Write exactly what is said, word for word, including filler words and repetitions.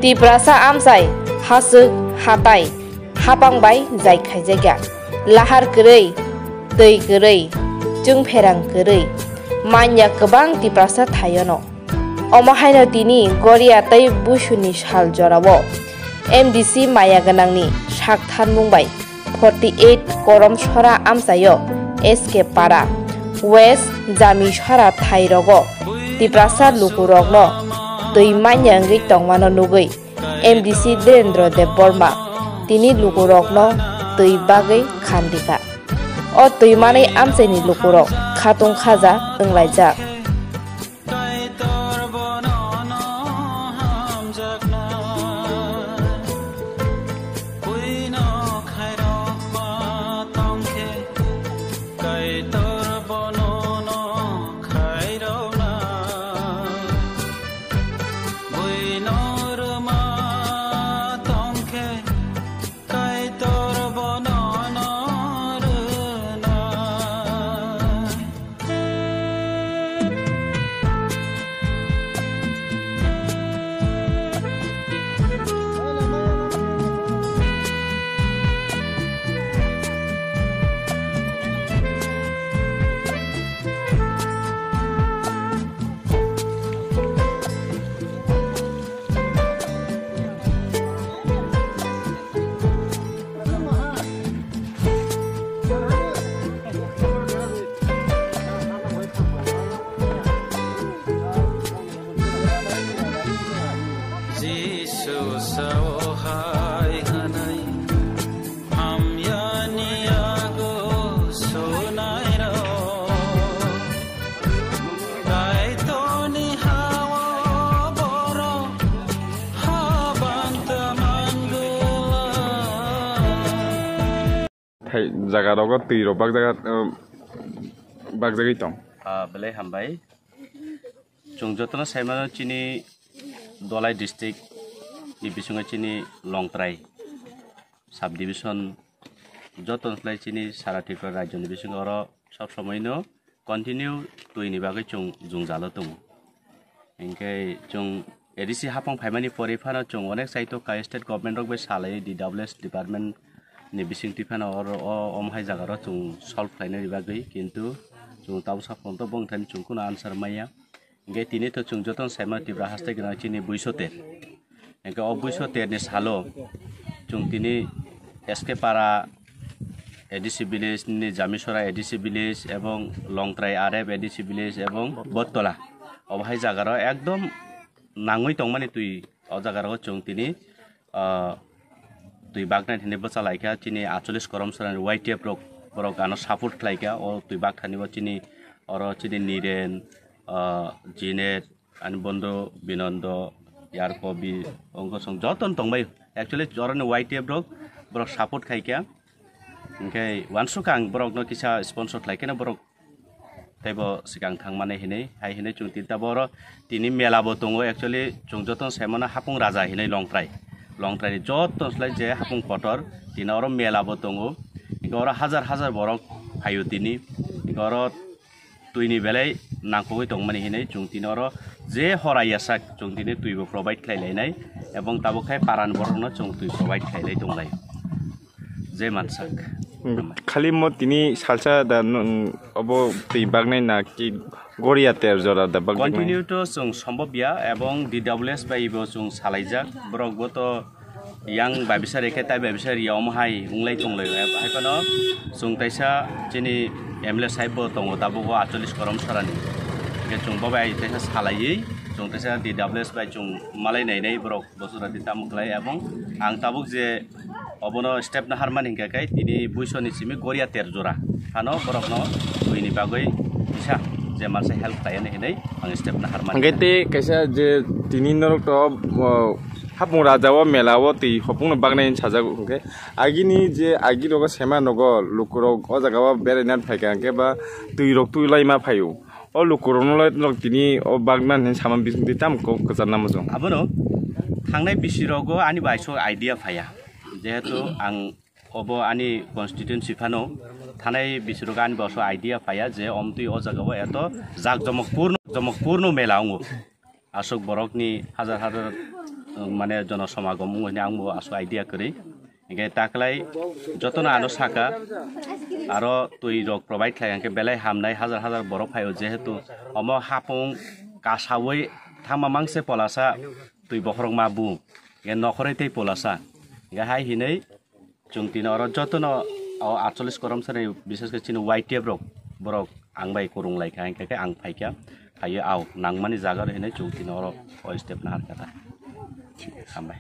Tiprasa amchai, haswk, hatai, hapang bai jai khaijakya. Lahar kwrwi, twi kwrwi, chwngpherang kwrwi, manya kwbang Tiprasa thaiono. Omo haino tini Goria tei Buisuni sal jorao M D C maya gwnangni sak thanmung bai forty eight Korom Sora amchaio S K Para, West Jami Sora thairogo Tiprasa lukurokno twi manya wngwi tongmano nugwi M D C Dhirendra Debbarma tini lukurokno twi bagwi khandikha. O twi manwi amchaini lukurok khatung khaja wnglaijak. Kaitor bono no hamjaknai, buino khairokma tongkhe, Kaitor bono no khairoknai, buino rwma tongkhe, Kaitor bono no rwnai. Jisu sao hai hwnwi hamyani yago sunairok, Kaitorni ha-o borok habang tamang glak. Thai jaga rogo twi rok bak jaga, um, bak jagwi tong. Ah, belai hambai. Chwng jotono saimano chini Dholai district ni bisingo chini Longtrai sub division jotono khlai chini sara Tripura rajyoni bisingo oro sob somoino continue twini bagwi chwng jwngjalo tongo. Hinkhe chwng A D C hapang phaimani pore phano chwng onek saito kai state government rok bai salai D W S department ni bisingtwi phano oro o omo hai jaga rok chwng solve khlainani bagwi, kintu chwng tabuk saphang to bongthani chwng kheno answer maya. Hinkhe tini to chwng jotono saimano Tripura haste gwnang chini buisoter. Hinkhe o buisoter ni salo chwng tini S K Para A D C village ni Jamisora A D C village ebong Longtrai R F A D C village ebong Bottola. Obo hai jaga rok ekdom nangwi tongmani twi o jaga rok chwng tini, ah, twi baknai hinwi bwchalaikha chini acholis Korom Sorani Y T F rok, borok ano support khlaikha o twi bakthani o chini oro chini Niren, ah, Jinet, ani bondo Binondo, Yarkobi, ongkosong jotono tongbai. Actually, oroni Y T F rok borok support khaikha. Hinkhe uansukha ang borokno kisa sponsor khlaikheno borok teibo swkang thangmani hinwi, hai hinwi chwng tini tabuk oro tini mela bo tongo. Actually, chwng jotono saimano Hapung Raja hinwi Longtrai. Longtraini jotono slai je Hapung kotor, tini oro mela bo tongo. Hinkhe oro hajar hajar borok phaio tini. Hinkhe oro twini belai nangkukgwi tongmani hinwi chwng tini oro je hora yasak chwng tini twi bo provide khlai lainai, ebong tabuk khai paran borokno chwng twi provide khlai lai tonglai, je mansak. Khali mo tini salsa da, obo twi baknai na ki goria ter jora da baknai? Continue to chwng sombobya ebong D W S bai bo chwng salaijak, borok bo to yang bai bisa rekhe tai bai bisa ria omo hai wnglai tonglai. Hai phano chwng taisa chini M L A sahib bo tongo tabuk o acholis Korom Sorani. Hinkhe chwng bo bai taisa salaiwi chwng taisa D W S bai chwng malai nainai borok bosora di tamo khlai, ebong ang tabuk je obono step na harmani hinkhe kai tini buisoni simi goria ter jora phano borokno twini bagwi kisa je mansa help khlai hinwi ang step na harmani. Hinkhe te kaisa je tini norok to, o, Hapung Raja o mela o twi hopung no baknai hinwi sajak hinkhe agini je agi rogo sema nogo lukurok o jaga o beraina phaikha hinkhe ba twi rok twi laima phaio. O lukurokno lai norok tini o bakna hinwi sama bisingtwi tamo kok kwchar namo chwng? Abono thangnai bisi rogo ani bai sok idea phaiya, jehetu ang obo ani constituency phano thanai bisi rogo ani bai sok idea phaiya je omtwi o jaga o eto jak jomok purno, jomok purno mela wngo. aswk borokni hazar hazar, uh, mane jono samagom wngwi ang bo aswk idea kwrwi. Hingke taklai jotono ano saka, aro twi rok provide khlai hingke belai hamnai, hazar hazar borok phaio, jehetu omo hapung kasawi thangma mangse polasa twi bokhorok ma bu, hingke nokhorwi tei polasa. Hingke hai hinwi chwng tini oro jotono o atchollish koromsari, bishesh khe chini Y T F rok, borok ang bai kwrwng lai kha, hingke khe ang phai kha, phaiwi au nangmani jaga rw hinwi chwng tini oro o step nahar kha ta. Hambai.